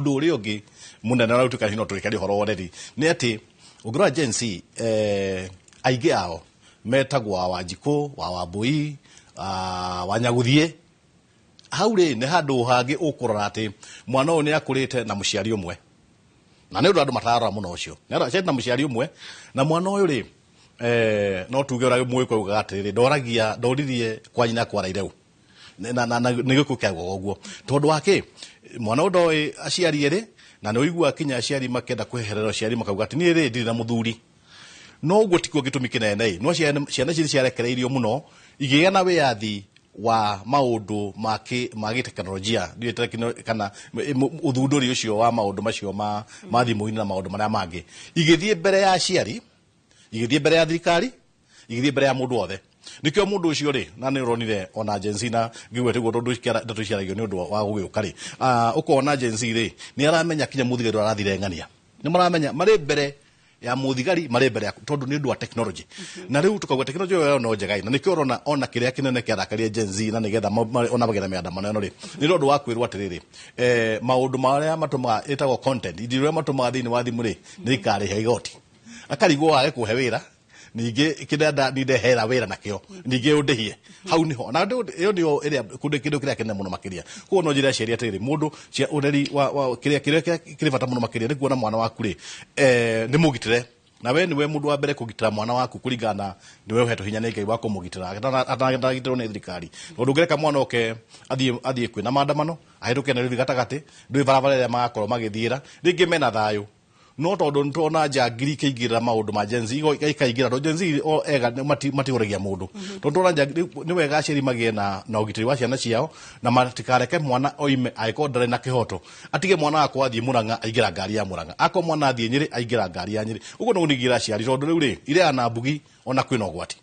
Ũndũ ũrĩa ũngĩ mũnene na ũtuĩka no tũrĩkarie ũhoro wa ũreri nĩ atĩ ũngĩrora Gen Z, aingĩ ao metagwo wa Wanjikũ, wa Wambũi, wa Nyagũthiĩ. Hau rĩ, nĩ handũ hangĩ ũkũrora atĩ mwana ũyũ nĩ akũrĩte na mũciari ũmwe, na nĩ ũndũ andũ matararora mũno ũcio. Nĩ andũ na mũciari ũmwe, na mwana ũyũ rĩ, no tuge ũrĩa mũgĩkũyũ augaga atĩrĩrĩ, ndoragia ndoririe kwa nyina kwara ireu na nĩ gĩkũyũ kĩaugaga ũguo, tondũ wa kĩ? Mwana ũyũ ndoĩ aciari erĩ, na nĩ ũiguaga kinya aciari makĩenda kweherera aciari, makauga atĩ niĩ rĩ, ndirĩ na mũthuri. No ũguo tikuo gĩtũmi kĩnene ĩ, no ciana ici nĩ ciarekereirio mũno, igĩgĩa na wĩyathi wa maũndũ ma gĩteknolojia, ndiũĩ kana ũthundũri ũcio wa maũndũ macio ma thimũ-inĩ na maũndũ marĩa mangĩ, igĩthiĩ mbere ya aciari, igĩthiĩ mbere ya thirikari, igĩthiĩ mbere ya mũndũ wothe. Nĩkĩo mũndũ ũcio rĩ, na nĩ ũronire ona Gen Z, na ngĩgwete ũguo tondũ ndeto ciaragio nĩ ũndũ wa gũgĩũka rĩ, ũkona Gen Z rĩ, nĩ aramenya kinya mũthigari ũrĩa arathire ng'ania, nĩ maramenya marĩ mbere ya mũthigari, marĩ mbere ya, tondũ nĩ ũndũ wa technology. Na rĩu tukauga technology ĩyo no njega ĩ, na nĩkĩo ũrona ona kĩrĩa kĩnene kĩarakaria Gen Z, na nĩgetha ona magĩe na mĩandamano ĩno rĩ, nĩ ũndũ wa kwĩrwo atĩrĩrĩ, maũndũ marĩa matũmaga ĩtagwo content, indo iria matũmaga thĩinĩ wa thimũ rĩ, nĩ ikarĩha igoti. Akarigwo wage kũhe wĩra ningĩ kĩrĩa ni ndehera wĩra nakĩo, ningĩ ũndĩhie. Hau niho na ĩyo nĩyo ĩrĩa kũndũ kĩndũ kĩrĩa kĩnene mũno makĩria. Koguo no njĩre aciari atĩrĩrĩ, mũndũ cia ũreri wa kĩrĩa kĩrĩ bata mũno makĩria nĩ kuona mwana waku rĩ, nĩ mũgitĩre, na we nĩwe mũndũ wa mbere kũgitĩra mwana waku, kũringana na nĩwe ũhetwo hinya nĩ Ngai wa kũmũgitĩra atanagitĩrwo nĩ thirikari. Tondũ ũngĩreka mwana oke athiĩ kwĩna maandamano, ahĩtũke Nairobi gatagatĩ, ndũĩ barabara ĩrĩa magakorwo magĩthiĩra, rĩngĩ mena thayũ, no tondũ nĩtwona njangiri ikĩingĩrĩra maũndũ ma Gen Z, ikaingĩra, tondũ Gen Z o ega matihũragia mũndũ, tondũ twona njangiri. Nĩ wega aciari magĩe na ũgitĩri wa ciana ciao, na matikareke mwana oime angĩkorwo ndarĩ na kĩhoto. Atige mwana wakwa athiĩ Mũrang'a, aingĩra ngari ya Mũrang'a; akorwo mwana athiĩ Nyĩrĩ, aingĩra ngari ya Nyĩrĩ. Ũguo nĩguo ningĩra aciari, tondũ rĩu rĩ ireana mbugi ona kwĩna ũgwati.